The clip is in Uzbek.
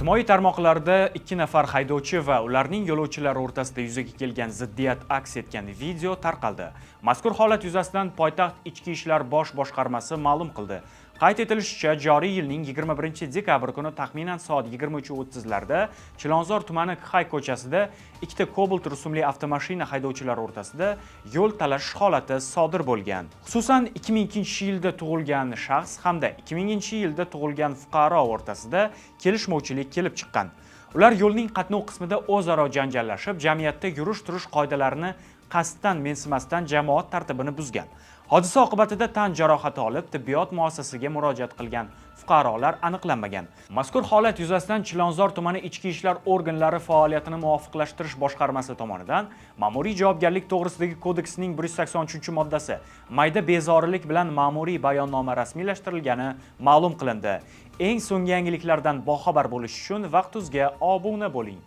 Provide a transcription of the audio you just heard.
Ijtimoiy tarmoqlarda ikki nafar haydovchi va ularning yo'lovchilari o'rtasida yuzaga kelgan ziddiyat aks etgan video tarqaldi. Mazkur holat yuzasidan poytaxt Ichki ishlar bosh boshqarmasi ma'lum qildi. Qayd etilishicha, joriy yilning 21-dekabr kuni taxminan soat 23:30 larda Chilonzor tumani Kxay ko'chasida ikkita Cobalt rusumli avtomashina haydovchilari o'rtasida yo'l talashish holati sodir bo'lgan. Xususan, 2002-yilda tug'ilgan shaxs hamda 2000-yilda tug'ilgan fuqaro o'rtasida kelishmovchilik kelib chiqqan. Ular yo'lning qatnov qismida o'zaro janjallashib, jamiyatda yurish-turish qoidalarini qasddan mensimasdan jamoat tartibini buzgan. Hodisa oqibatida tan jarohati olib, tibbiyot muassasasiga murojaat qilgan fuqarolar aniqlanmagan. Mazkur holat yuzasidan Chilonzor tumani Ichki ishlar organlari faoliyatini muvofiqlashtirish boshqarmasi tomonidan Ma'muriy javobgarlik to'g'risidagi kodeksning 183-moddasi mayda bezorilik bilan ma'muriy bayonnoma rasmiylashtirilgani ma'lum qilindi. Eng so'nggi yangiliklardan boxabar bo'lish uchun Vaqt.uzga obuna bo'ling.